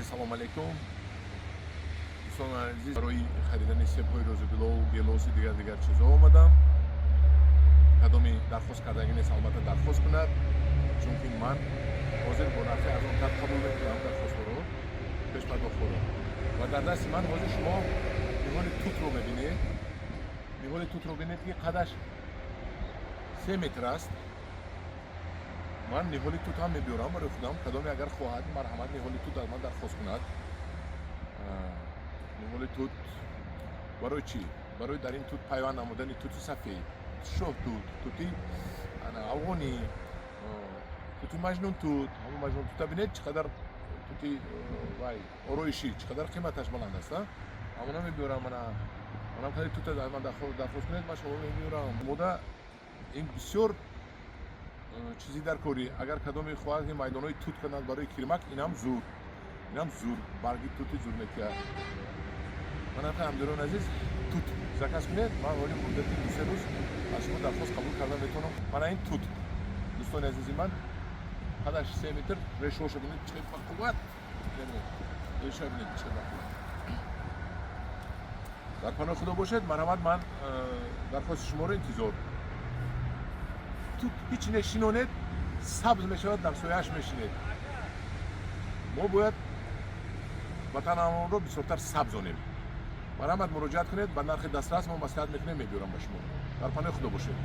Салом алейкум, дӯстони азиз. Барои харидани себҳои розибилову гелоси, дигар дигар чизҳо омадам. Кадоми дархост кардагӣ нест, албатта, дархост кунад, чунки ман ҳозир бо нархи арзонтар қабул мекунам дархостҳоро, пешпардохтҳоро. Ва дар дасти ман ҳозир шумо ниҳоли тутро мебинед. Ниҳоли тутро бинед, ки қадаш 3 метр аст. Ман ниҳоли тут ҳам мебиёрам барои худам. Кадоме агар хоҳад, марҳамат, ниҳоли тут аз ман дархост кунад. Ниҳоли тут барои чӣ? Барои дар ин тут пайванд намудани тути сафед, шоҳтут, тути афғонӣ, тути маҷнунтут. Ҳамон маҷнунтута бинед, чӣ қадар тути вай ороишӣ, чӣ қадар қиматаш баланд аст. Ҳамона мебиёрам. Мана, манам қадари тута аз ман дархост кунед, ман шумо мебиёрам. Мода ин бисёр чизи дар корӣ. Агар кадоме хоҳад, ки майдонҳои тут кунад барои кирмак, инам зур, инам зур, барги тути зур метиҳад. Манам, ҳамдирони азиз, тут заказ кунед, ман воли муддати 2-3 рӯз аз шумо дархост қабул карда метавонам. Мана ин тут, дӯстони азизи ман, қадаш 3 метр. Решоша бинед, чӣ бақувват. Реша бинед, чӣ бақувват. Дар паноҳи Худо бошед, марҳамат, ман дархости шуморо интизор. Тут ҳеч нешинонед, сабз мешавад, дар сояаш мешинед. Мо бояд ватанамонро бисёртар сабзонем. Марҳамат, муроҷиат кунед, ба нархи дастрас мо маслиҳат мекунем, мебиёрам ба шумо. Дар паноҳи Худо бошед.